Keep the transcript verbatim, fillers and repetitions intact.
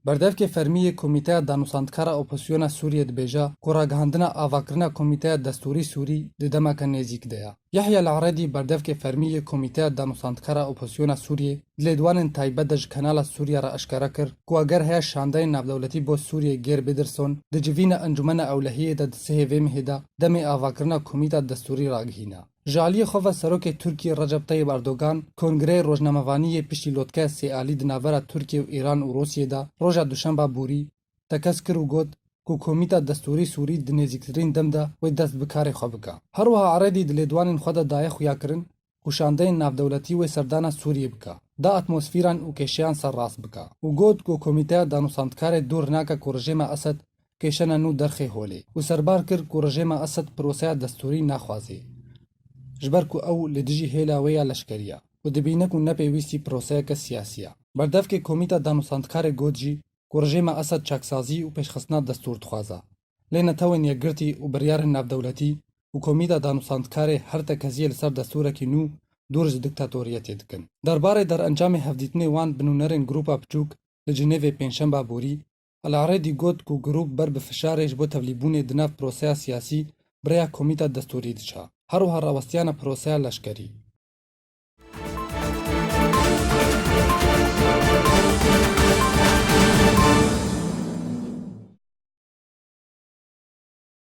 Berdevkê fermî yê Komîteya Danûstandkara Opozisyona Sûriyê dibêje ku ragihandina avakirina Komîteya Destûrî Sûrî di demeke nêzîk de ye. Yehya El-Eredî, berdevkê fermî yê Komîteya Danûstandkara Opozisyona Sûriyê, di lêdwanên taybet de ji Kanala Sûriya re eşkere kir ku eger heye şandeyên navdewletî bo Sûriyê gêr bidirson, di civîna Encûmena Ewlehiyê de di sihê vê mehê de demê avakirina Komîta Destûrî ragihîne. Ji aliyê xwe ve Serokê Tirkiyê Recep Tayyip Erdogan, Kongreyê Rojnamevanî yê piştî lotkeya sêalî di navbera Tirkiye û Îran û Rûsiyê de roja duşemba borî tekez kir û got ku Komîta Destûrî Sûrî di nêzîktirîn dem de wê dest bi karê xwe bike. Her wiha Eredî di lêdwanên xwe de daye xuyakirin ku şandeyên navdewletî wê serdana Sûriyê bike, da atmosfîran û kêşeyan serrast bike û got ku Komîteya Danûstandkarê dûr nake ku rejêma Esed kêşena nû derxê holê û serbar kir ku rejêma Esed proseya destûrî naxwazê, ji ber ku ew li dijî hêla wê ya leşkerî ye û dibîne ku ne pêwîstî proseyeke siyasî ye. Berdevkê Komîta Danûstandkarê got jî ku rejêma Esed çaksazî û pêşxistina destûr dixwaze. Lê Netewên Yekgirtî û biryarên navdewletî û Komîta Danûstandkarê her tekeziyê li ser destûrekî nû dûr ji diktatoriyetê dikin. Derbarê derencamê hevdîtinê wan bi nûnerên Grupa Piçûk li Cinêvê Pêncşemba borî, El Eredî got ku grûp ber bi fişarê ji bo tevlîbûnê di nav proseya siyasî bi rêya Komîta Destûrî diçe. Her wiha rawestiyana proseya leşkerî.